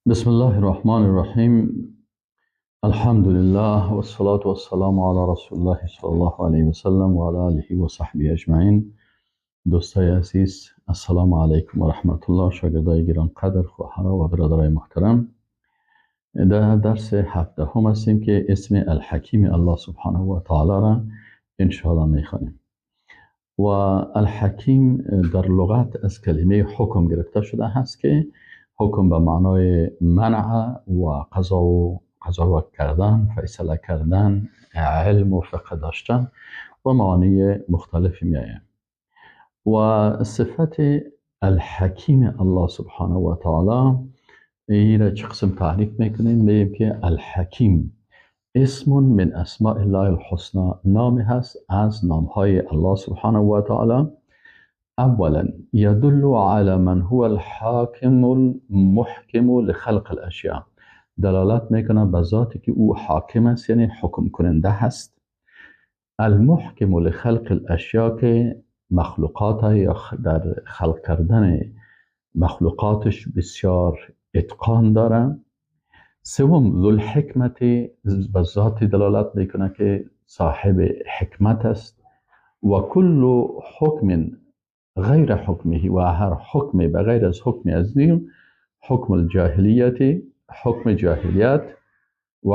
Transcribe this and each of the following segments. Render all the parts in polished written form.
بسم الله الرحمن الرحیم. الحمد لله والصلاة والسلام علی رسول الله صلی الله علیه و سلم و علی آله و صحبه اجمعین. دوستای عزیز، السلام علیکم و رحمت الله. شاگردای گرانقدر، خواهرها و برادرای محترم، در درس 17 هستیم که اسم الحکیم الله سبحانه و تعالی را انشاءالله میخوانیم. و الحکیم در لغت از کلمه حکم گرفته شده هست که حکم به معنای منع و قضا و قضاوت کردن، فیصله کردن، علم و فقه داشتن و معانی مختلفی میآید. و صفت الحکیم الله سبحانه و تعالی ای را چه قسم تعریف میکنیم؟ میگیم که الحکیم اسم من اسماء الله الحسنى، نامی هست از نامهای الله سبحانه و تعالی. اولا يدل على من هو الحاکم المحکم لخلق الاشیاء، دلالت میکنه به ذاتی که او حاکم است، یعنی حکم کننده هست. المحکم لخلق الاشیاء که مخلوقات یا در خلق کردن مخلوقاتش بسیار اتقان داره. سوم ذو الحکمت، به ذات دلالت میکنه که صاحب حکمت است. و کل حکم غیر حکمه، و هر حکم به غیر از حکم از دین، حکم الجاهلیت، حکم جاهلیت و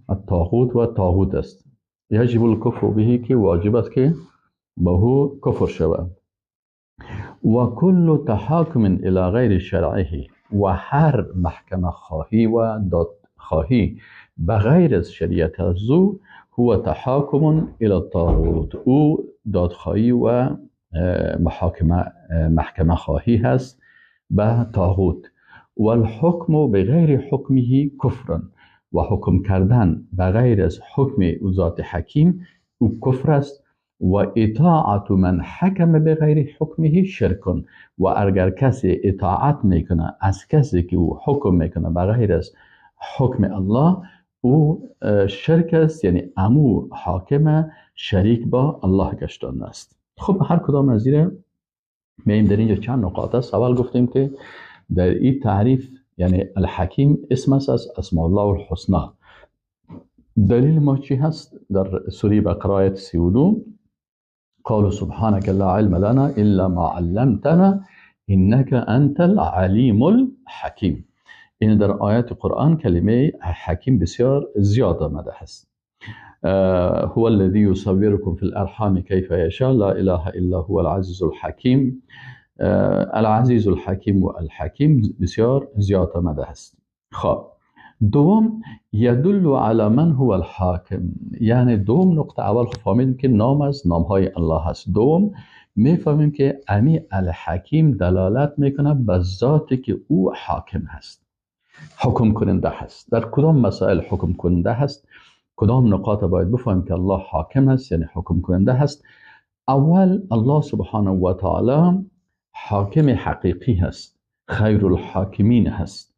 الطاغوت و طاغوت است. یجب الکفر به، که واجب است که به او کفر شود. و کل تحاکم الى غیر شرعه، و هر محکمه خواهی و دادخواهی به غیر از شریعت از او، هو تحاکم الى الطاغوت، او دادخواهی و محکمه خواهی هست به طاغوت. والحکم بغیر حکمه کفر، و حکم کردن بغیر از حکم او ذات حکیم او کفر است. و اطاعت من حکم بغیر حکمه شرک، و اگر کسی اطاعت میکنه از کسی که او حکم میکنه بغیر از حکم الله، او شرک است، یعنی امو حاکم شریک با الله گشتن است. خب هر کدام از این میایم در اینجا چند نقاط است. اول گفتیم که در این تعریف یعنی الحکیم اسم است از اسماء الله الحسنا. دلیل ما چی هست؟ در سوره بقره آیت 32 قالوا سبحانك لا علم لنا الا ما علمتنا انك انت العلیم الحکیم. این در آیات قرآن کلمه حکیم بسیار زیاد آمده هست. هو الذي يصوركم في الأرحام كيف يشاء لا إله إلا هو العزيز الحكيم. العزیز الحکیم و الحکیم بسیار زیاد آمده است. خب دوم یدل علی من هو الحاکم، یعنی دوم نقطه اول فهمیدیم که نام از نامهای الله هست. دوم میفهمیم که امی الحکیم دلالت میکنه به ذاتی که او حاکم هست، حکم کننده هست. در کدام مسائل حکم کننده هست؟ کدام نقاط باید بفهمیم که الله حاکم هست، یعنی حکم کننده هست؟ اول الله سبحانه و تعالی حاکم حقیقی هست، خیر الحاکمین هست،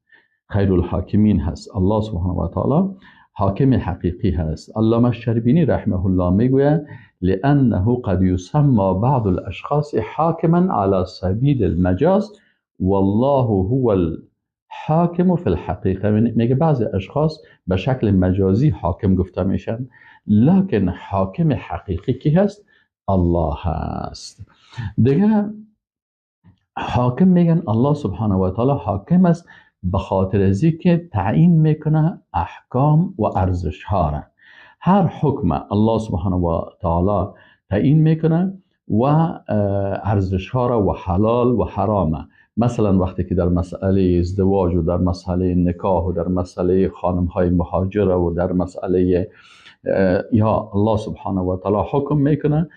خیر الحاکمین هست. الله سبحانه و تعالی حاکم حقیقی هست. علامه الشربینی رحمه الله میگوید لأنه قد يسمى بعض الاشخاص حاکما على سبیل المجاز والله هو الحاکم فی الحقیقه. میگه بعضی اشخاص به شکل مجازی حاکم گفته میشن، لکن حاکم حقیقی کی هست؟ الله هست. دیگه حاکم میگن الله سبحانه و تعالی حاکم است به خاطر از که تعیین میکنه احکام و ارزش ها را. هر حکم الله سبحانه و تعالی تعیین میکنه و ارزش ها را و حلال و حرامه. مثلا وقتی که در مسئله ازدواج و در مسئله نکاح و در مسئله خانم های مهاجره و در مسئله یا الله سبحانه و تعالی حکم میکنه،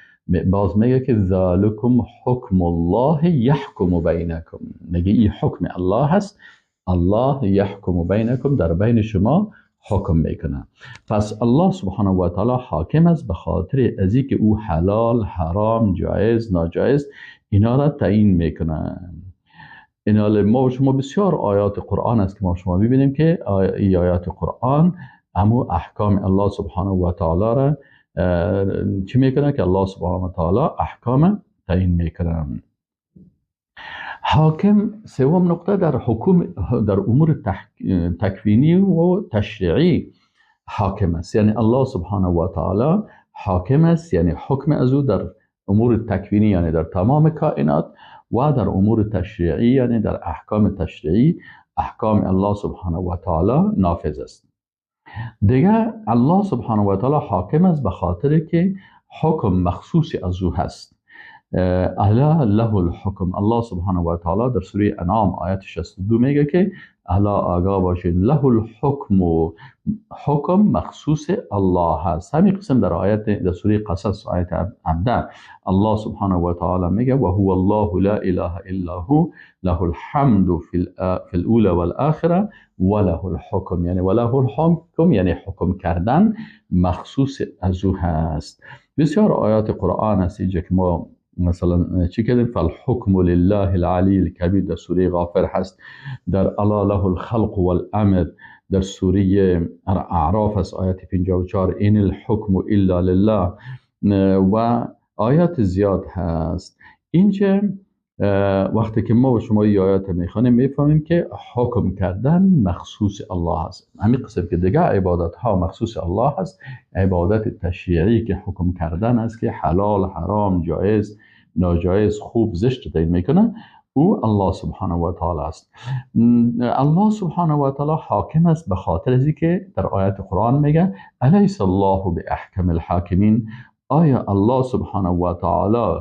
باز میگه که ذالکم حکم الله یحکم بینکم، میگه این حکم الله هست، الله یحکم بینکم، در بین شما حکم میکنه. پس الله سبحانه و تعالی حاکم است به خاطر از اینکه او حلال، حرام، جایز، ناجایز اینا را تعیین میکنه. اینا ما و شما بسیار آیات قرآن است که ما شما میبینیم که ای آیات قرآن امو احکام الله سبحانه و تعالی را چی میکنه که الله سبحانه و تعالی احکام تعیین میکنه. حاکم سوم نقطه در حکم در امور تکوینی و تشریعی حاکم است، یعنی الله سبحانه و تعالی حاکم است، یعنی حکم از او در امور تکوینی یعنی در تمام کائنات و در امور تشریعی یعنی در احکام تشریعی احکام الله سبحانه و تعالی نافذ است. دیگه الله سبحانه و تعالی حاکم است به خاطر که حکم مخصوص از او هست. الا له الحکم، الله سبحانه و تعالی در سوره انعام آیت 62 میگه که الا آگاه باشین، له الحکم، حکم مخصوص الله هست. همین قسم در آیت در سوره قصص آیت 17 الله سبحانه و تعالی میگه و هو الله لا اله الا هو له الحمد فی الاولى والآخرة وله الحکم، یعنی وله الحکم یعنی حکم کردن مخصوص از او هست. بسیار آیات قرآن هست اینجا که ما مثلا چی کردیم، فالحکم لله العلی الکبیر در سوره غافر هست، در الا له الخلق والامر در سوره اعراف هست آیت 54 این الحکم الا لله و آیات زیاد هست. اینجا وقتی که ما و شما این آیات میخوانیم میفهمیم که حکم کردن مخصوص الله هست. همین قسم که دیگه عبادت ها مخصوص الله هست، عبادت تشریعی که حکم کردن است که حلال حرام جایز ناجایز خوب زشت تعیین میکنه، او الله سبحانه و تعالی است. الله سبحانه و تعالی حاکم است به خاطر از اینکه در آیت قرآن میگه الیس الله باحکم الحاکمین، آیا الله سبحانه و تعالی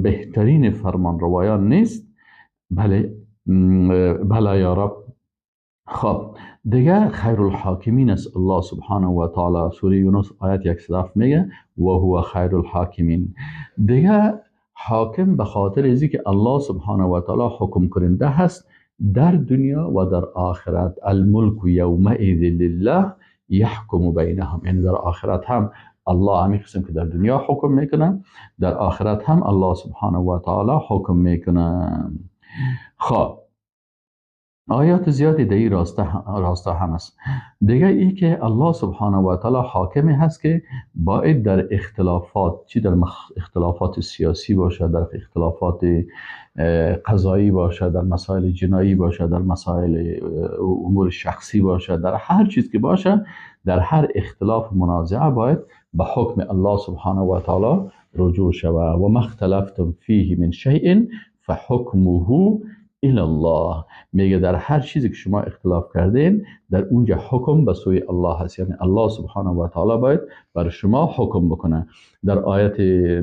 بهترین فرمان روایان نیست؟ بله بله یا رب. خب دیگه خیر الحاکمین است الله سبحانه و تعالی. سوره یونس آیت 107 میگه و هو خیر الحاکمین. دیگه حاکم به خاطر ازی که الله سبحانه و تعالی حکم کننده هست در دنیا و در آخرت. الملک یومئذ لله یحکم بینهم، یعنی در آخرت هم الله همین قسم که در دنیا حکم میکنه در آخرت هم الله سبحانه و تعالی حکم میکنه. خب آیات زیادی در این راسته هم است. دیگه ای که الله سبحانه و تعالی حاکمی هست که باید در اختلافات، چی در اختلافات سیاسی باشه، در اختلافات قضایی باشه، در مسائل جنایی باشه، در مسائل امور شخصی باشه، در هر چیز که باشه، در هر اختلاف منازعه باید به حکم الله سبحانه و تعالی رجوع شود. و ما اختلفتم فیه من شیء فحکمه الی الله، میگه در هر چیزی که شما اختلاف کردین در اونجا حکم به سوی الله هست، یعنی الله سبحانه و تعالی باید بر شما حکم بکنه. در آیت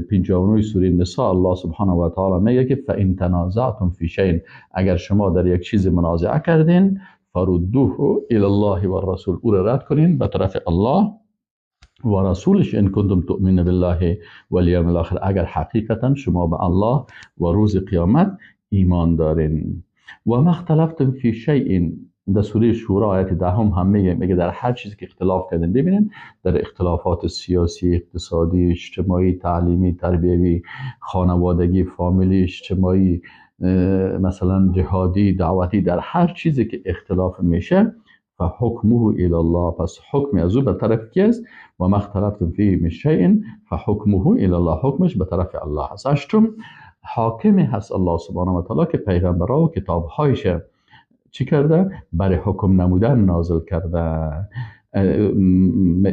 59 سوره نساء الله سبحانه و تعالی میگه که فان تنازعتم فی شیء، اگر شما در یک چیز منازعه کردین فردوه الی الله و الرسول، او را رد کنین به طرف الله و رسولش، ان کنتم تؤمنون بالله والیوم الاخر، اگر حقیقتا شما به الله و روز قیامت ایمان دارین. و ما اختلفتم فی شیء، در سوره شورا آیت 10 هم میگه در هر چیزی که اختلاف کردین، ببینین در اختلافات سیاسی، اقتصادی، اجتماعی، تعلیمی، تربیوی، خانوادگی، فامیلی، اجتماعی، مثلا جهادی، دعوتی، در هر چیزی که اختلاف میشه فحکمه الی الله، پس حکم از او به طرف کی است؟ و ما اختلفتم فیه من شیء فحکمه الی الله، حکمش به طرف الله است. هشتم، حاکمی هست الله سبحانه و تعالی که پیغمبرها و کتابهایش چی کرده؟ برای حکم نمودن نازل کرده.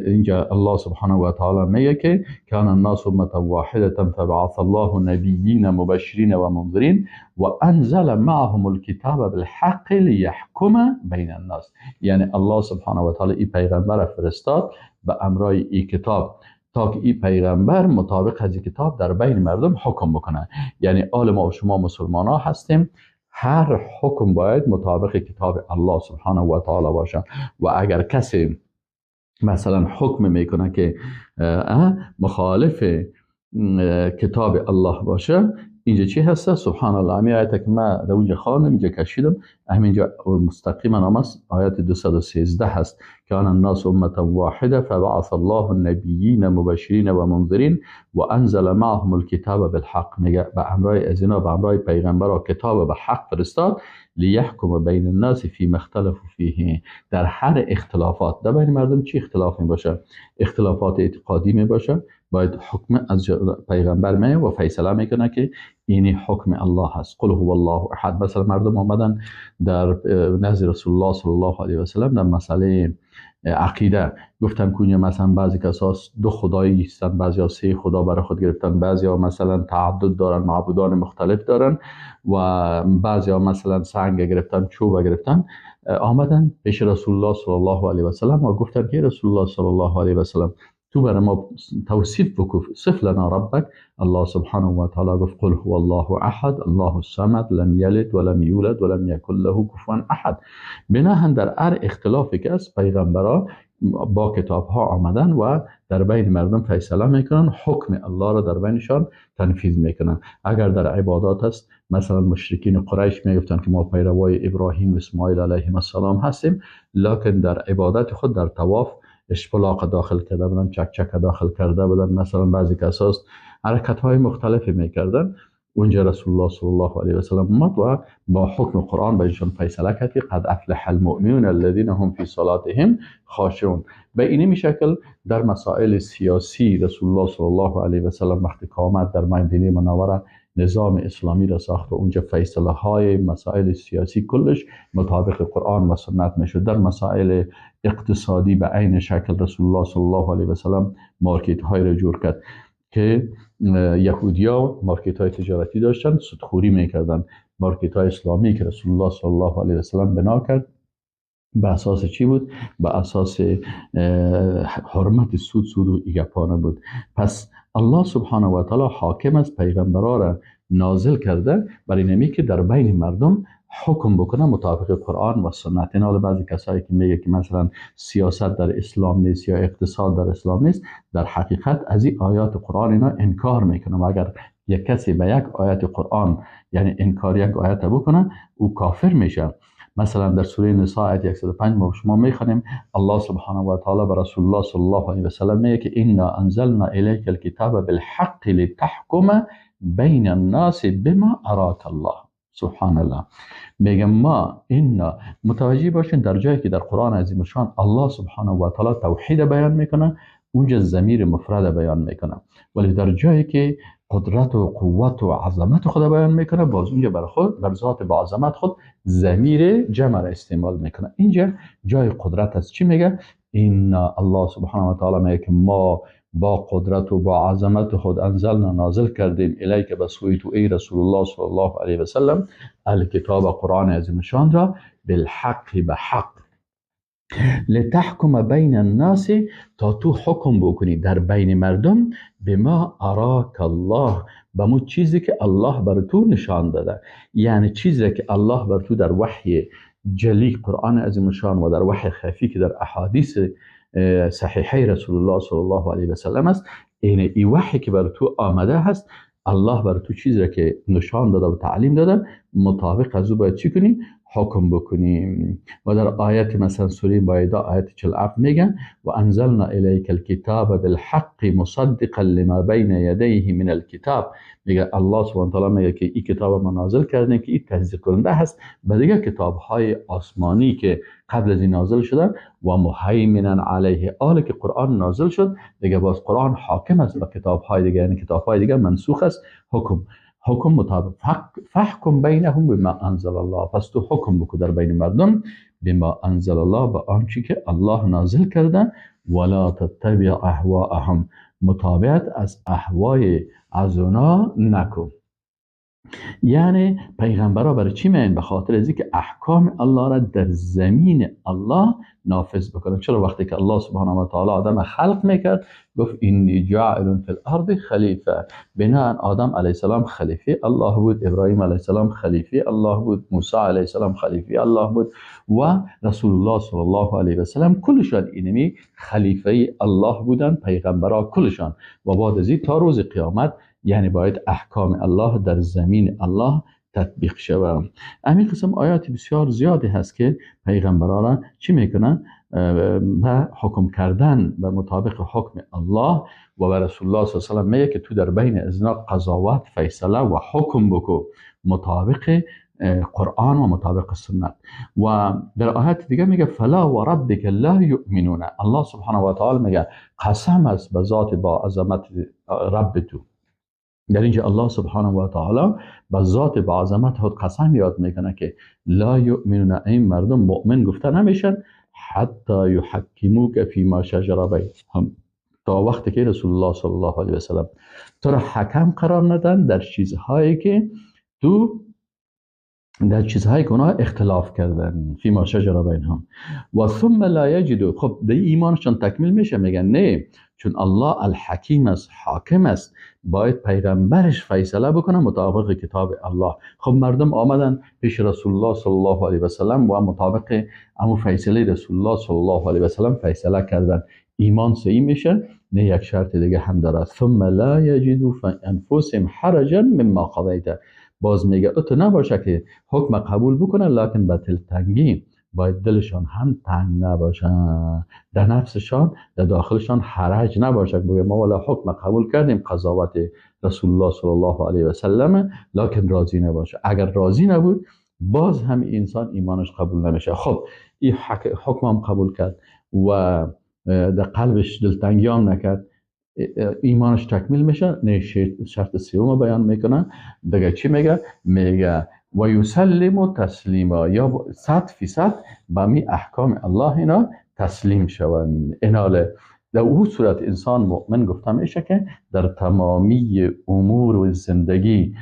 اینجا الله سبحانه و تعالی میگه که کان الناس امه واحده فبعث الله نبیین مبشرین و منذرین و انزل معهم الكتاب بالحق لیحکم بین الناس، یعنی الله سبحانه و تعالی این پیغمبر فرستاد به امرای این کتاب تا که این پیغمبر مطابق از این کتاب در بین مردم حکم بکنه. یعنی آل ما و شما مسلمان ها هستیم، هر حکم باید مطابق کتاب الله سبحانه و تعالی باشه. و اگر کسی مثلا حکم میکنه که مخالف کتاب الله باشه، اینجا چی هسته؟ سبحان الله، همین آیت که من در اونجا خواندم اینجا کشیدم، همینجا مستقیما هم است، آیت 213 هست که آن الناس امه واحده فبعث الله النبیین مبشرین و منذرین و انزل معهم الكتاب بالحق، میگه به امرای از اینا، به امرای پیغمبرا کتاب به حق فرستاد، لیحکم بین الناس فیما اختلفوا فیه، در هر اختلافات در بین مردم چی اختلاف می باشه؟ اختلافات اعتقادی می باشه، باید حکم از پیغمبر می و فیصله میکنه که اینی حکم الله هست. قل هو الله احد. مثلا مردم آمدن در نزد رسول الله صلی الله علیه و سلم در مسئله عقیده، گفتن که مثلا بعضی کسا دو خدایی هستن، بعضی ها سه خدا برای خود گرفتن، بعضی ها مثلا تعدد دارن، معبودان مختلف دارن، و بعضی ها مثلا سنگ گرفتن، چوب گرفتن. آمدن پیش رسول الله صلی الله علیه و سلم و گفتن که رسول الله صلی الله علیه و سلم تو برای ما توصیف بکو، صف لنا ربک. الله سبحانه و تعالی گفت قل هو الله احد الله الصمد لم یلد ولم یولد ولم یکن له کفوا احد. بناهن در هر اختلافی که از پیغمبرا با کتاب ها آمدن و در بین مردم فیصله میکنن، حکم الله را در بینشان تنفیذ میکنن. اگر در عبادات است، مثلا مشرکین قریش میگفتن که ما پیروای ابراهیم و اسماعیل علیهم السلام هستیم، لکن در عبادت خود در طواف اشپلاق داخل کرده بودن، چک چک داخل کرده بودن، مثلا بعضی کساست حرکت های مختلفی میکردن. اونجا رسول الله صلی الله علیه و سلم اومد و با حکم قرآن بهشون فیصله کرد که قد افلح المؤمنون الذين هم فی صلاتهم خاشعون. به اینمی شکل در مسائل سیاسی رسول الله صلی الله علیه و سلم وقتی که آمد در مدینه منوره نظام اسلامی را ساخت و اونجا فیصله های مسائل سیاسی کلش مطابق قرآن و سنت میشد. در مسائل اقتصادی به عین شکل رسول الله صلی الله علیه و سلم market های را جور کرد که یهودیا market های تجارتی داشتن، سودخوری میکردن. market های اسلامی که رسول الله صلی الله علیه و سلم بنا کرد به اساس چی بود؟ به اساس حرمت سود، سود و ایگپا نبود. پس الله سبحانه و تعالی حاکم است، پیغمبرا را نازل کرده برای نمی که در بین مردم حکم بکنه مطابق قرآن و سنت. این حال بعضی کسایی که میگه که مثلا سیاست در اسلام نیست یا اقتصاد در اسلام نیست، در حقیقت از این آیات قرآن اینا انکار میکنه. و اگر یک کسی به یک آیت قرآن، یعنی انکار یک آیت بکنه، او کافر میشه. مثلا در سوره نساء آیت 105 ما شما میخوانیم الله سبحانه و تعالی به رسول الله صلی الله علیه و سلم میگه که انا انزلنا الیک الکتاب بالحق لتحکم بین الناس بما اراک الله. سبحان الله. میگه ما اینا متوجه باشین در جایی که در قرآن عظیم شان الله سبحانه و تعالی توحید بیان میکنه، اونجا ضمیر مفرد بیان میکنه، ولی در جایی که قدرت و قوت و عظمت خود بیان میکنه، باز اونجا بر خود بر ذات با عظمت خود ضمیر جمع را استعمال میکنه. اینجا جای قدرت است. چی میگه؟ این الله سبحانه و تعالی میگه که ما با قدرت و با عظمت خود انزلنا نازل کردیم الیک به سوی تو ای رسول الله صلی الله علیه و سلم الکتاب قرآن عظیم شان را بالحق به حق لتحکم بین الناس، تا تو حکم بکنی در بین مردم بما اراک الله، به مو چیزی که الله بر تو نشان داده، یعنی چیزی که الله بر تو در وحی جلی قرآن عظیم شان و در وحی خفی که در احادیث صحیحه رسول الله صلی الله علیه و سلم است، این ای وحی که بر تو آمده هست، الله بر تو چیزی را که نشان داده و تعلیم داده مطابق از او باید چی کنی؟ حکم بکنیم. و در آیت مثلا سوره مائده آیت 47 میگن و انزلنا الیک الکتاب بالحق مصدقا لما بین یدیه من الکتاب. میگه الله سبحانه و تعالی میگه که این کتاب ما نازل کردیم که این تصدیق کننده هست به دیگه کتاب های آسمانی که قبل از این نازل شدن و مهیمنا علیه، آله که قرآن نازل شد دیگه باز قرآن حاکم است به کتاب های دیگه، یعنی کتاب های دیگه منسوخ است. حکم مطابق فحکم بینهم بما انزل الله، پس تو حکم بکن در بین مردم بما انزل الله، به آنچه که الله نازل کرده، ولا تتبع اهواءهم، متابعت از اهوای از اونا نکن. یعنی پیغمبرا برای چی میان؟ به خاطر از اینکه احکام الله را در زمین الله نافذ بکنن. چرا وقتی که الله سبحانه و تعالی آدم خلق میکرد گفت انی جاعل فی الارض خلیفه، بناء آدم علیه السلام خلیفه الله بود، ابراهیم علیه السلام خلیفه الله بود، موسی علیه السلام خلیفه الله بود و رسول الله صلی الله علیه و سلم کلشان اینمی خلیفه الله بودن، پیغمبرا کلشان. و بعد از این تا روز قیامت یعنی باید احکام الله در زمین الله تطبیق شود. همین قسم آیات بسیار زیادی هست که پیغمبران را چی میکنن؟ به حکم کردن به مطابق حکم الله و به رسول الله صلی الله علیه و سلم میگه که تو در بین ازنا قضاوت، فیصله و حکم بکو مطابق قرآن و مطابق سنت. و در آیات دیگه میگه فلا و ربک لا یؤمنون، الله سبحانه و تعالی میگه قسم است به ذات با عظمت رب تو در اینجا الله سبحانه و تعالی به ذات با عظمت خود قسم یاد میکنه که لا یؤمنون، این مردم مؤمن گفته نمیشن حتی یحکموک فیما شجر بینهم، تا وقتی که رسول الله صلی الله علیه و سلم تو را حکم قرار ندن در چیزهایی که تو در چیزهایی که اونها اختلاف کردن، فیما شجر بینهم و ثم لا یجدوا. خب در ایمانشان تکمیل میشه؟ میگن نه، چون الله الحکیم است، حاکم است، باید پیغمبرش فیصله بکنه مطابق کتاب الله. خب مردم آمدن پیش رسول الله صلی الله علیه و سلم و مطابق امو فیصله رسول الله صلی الله علیه و سلم فیصله کردن، ایمان صحیح میشه؟ نه، یک شرط دیگه هم داره، ثم لا یجدوا فی انفسهم حرجا مما قضیت. باز میگه اتو نباشه که حکم قبول بکنه، لکن به دلتنگی باید دلشان هم تنگ نباشه، در نفسشان در داخلشان حرج نباشه، بگه ما والا حکم قبول کردیم قضاوت رسول الله صلی الله علیه و سلم، لکن راضی نباشه. اگر راضی نبود باز هم انسان ایمانش قبول نمیشه. خب این حکم هم قبول کرد و در قلبش دلتنگی هم نکرد، ایمانش تکمیل میشه؟ نه، شرط سوم بیان میکنه دیگه. چی میگه؟ میگه و یسلم تسلیما، یا 100% به می احکام الله اینا تسلیم شوند. ایناله در او صورت انسان مؤمن گفته میشه که در تمامی امور و زندگی،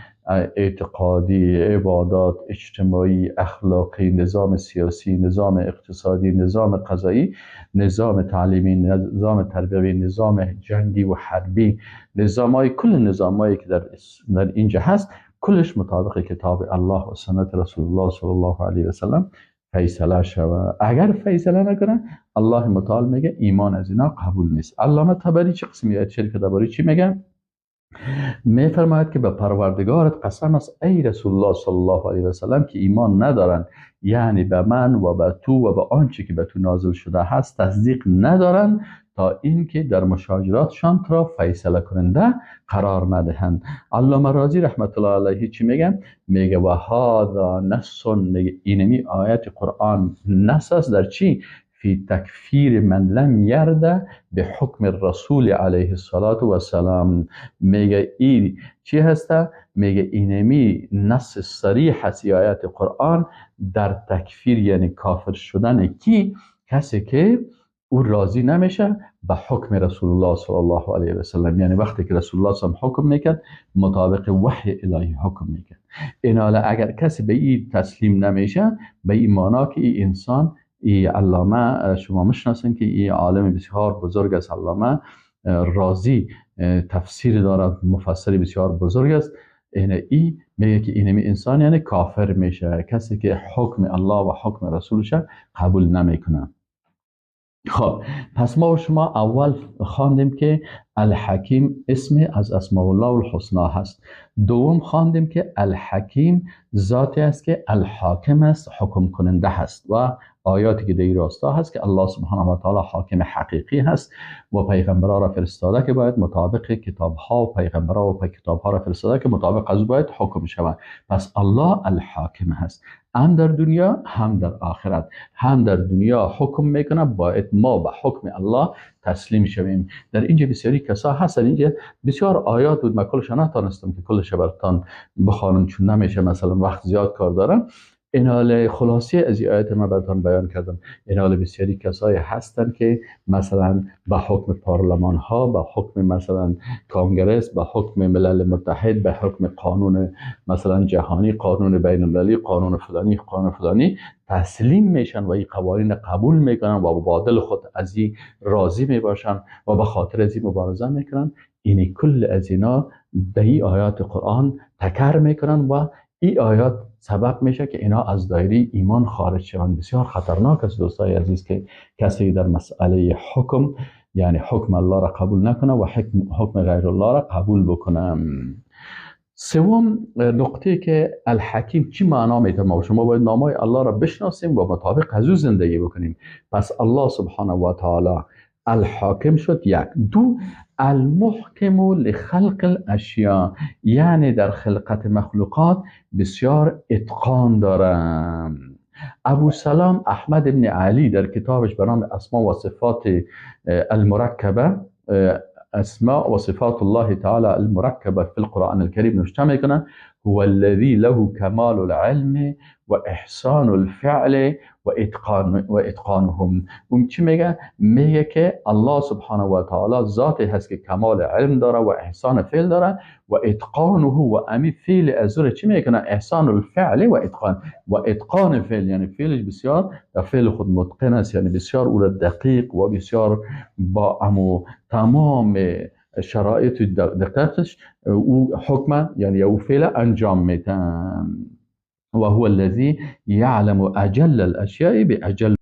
اعتقادی، عبادات، اجتماعی، اخلاقی، نظام سیاسی، نظام اقتصادی، نظام قضایی، نظام تعلیمی، نظام تربیوی، نظام جنگی و حربی، نظامای کل نظامایی که در اینجا هست، کلش مطابق کتاب الله و سنت رسول الله صلی الله علیه و سلم فیصله شود. اگر فیصله نکنه الله متعال میگه ایمان از اینا قبول نیست. علامه طبری چه قسمی آیت شریف درباره چی میگه؟ میفرماید که به پروردگارت قسم است ای رسول الله صلی الله علیه و سلم که ایمان ندارن، یعنی به من و به تو و به آنچه که به تو نازل شده هست تصدیق ندارن تا اینکه در مشاجراتشان تو را فیصله کننده قرار ندهند. علامه رازی رحمت الله علیه چی میگه؟ میگه و هذا نص، میگه اینمی آیت قرآن نص است در چی؟ فی تکفیر من لم یرد به حکم الرسول علیه الصلاة والسلام. میگه این چی هسته؟ میگه اینمی نص صریح هست آیت قرآن در تکفیر، یعنی کافر شدن کی؟ کسی که او راضی نمیشه به حکم رسول الله صلی الله علیه و سلم، یعنی وقتی که رسول الله صلی الله علیه و حکم میکرد مطابق وحی الهی حکم میکرد. اینالا اگر کسی به این تسلیم نمیشه، به این معنا که این انسان، ای علامه شما میشناسین که این عالم بسیار بزرگ است، علامه رازی تفسیر دارد، مفسر بسیار بزرگ است، این ای میگه که اینمی انسان یعنی کافر میشه، کسی که حکم الله و حکم رسولش قبول نمیکنه. خب پس ما و شما اول خواندیم که الحکیم اسم از اسماء الله الحسنا هست. دوم خواندیم که الحکیم ذاتی است که الحاکم است، حکم کننده هست و آیاتی که در این راستا هست که الله سبحانه و تعالی حاکم حقیقی هست و پیغمبرها را فرستاده که باید مطابق کتاب ها و پیغمبرها و کتاب ها را فرستاده که مطابق از باید حکم شود. پس الله الحاکم هست، هم در دنیا هم در آخرت. هم در دنیا حکم میکنه، باید ما به حکم الله تسلیم شویم. در اینجا بسیاری کسا هستن، اینجا بسیار آیات بود، من کلش نتانستم که کلش براتان بخوانم چون نمیشه، مثلا وقت زیاد کار دارم. اینال خلاصه از این آیت من براتان بیان کردم. اینال بسیاری کسایی هستن که مثلا به حکم پارلمان ها، به حکم مثلا کانگرس، به حکم ملل متحد، به حکم قانون مثلا جهانی، قانون بین المللی، قانون فلانی، قانون فلانی تسلیم میشن و این قوانین قبول میکنن و با دل خود از این راضی میباشن و به خاطر از این مبارزه میکنن. این کل از اینا در این آیات قرآن تکر میکنن و این آیات سبب میشه که اینا از دایره ایمان خارج شوند. بسیار خطرناک است دوستای عزیز که کسی در مسئله حکم، یعنی حکم الله را قبول نکنه و حکم غیر الله را قبول بکنه. سوم نقطه که الحکیم چی معنا میده، ما شما باید نامای الله را بشناسیم و مطابق از او زندگی بکنیم. پس الله سبحانه و تعالی الحاکم شد یک. دو، المحکم لخلق الاشیاء، یعنی در خلقت مخلوقات بسیار اتقان دارم. ابو سلام احمد بن علی در کتابش به نام اسما و صفات المرکبه، اسماء و صفات الله تعالی المرکبه في القرآن الكریم نوشته میکنه: هو الذي له کمال العلم و احسان الفعل و اتقانهم. اون چی میگه؟ میگه که الله سبحانه و تعالی ذاتی هست که کمال علم داره و احسان فعل داره و اتقانه و امی فعل از چی میکنه؟ احسان الفعل و اتقان و اتقان فعل، یعنی فعلش بسیار در فعل خود متقن است، یعنی بسیار او را دقیق و بسیار با امو تمام شرایط دقتش او حکم، یعنی او فعل انجام میده. وهو الذي يعلم أجل الأشياء بأجل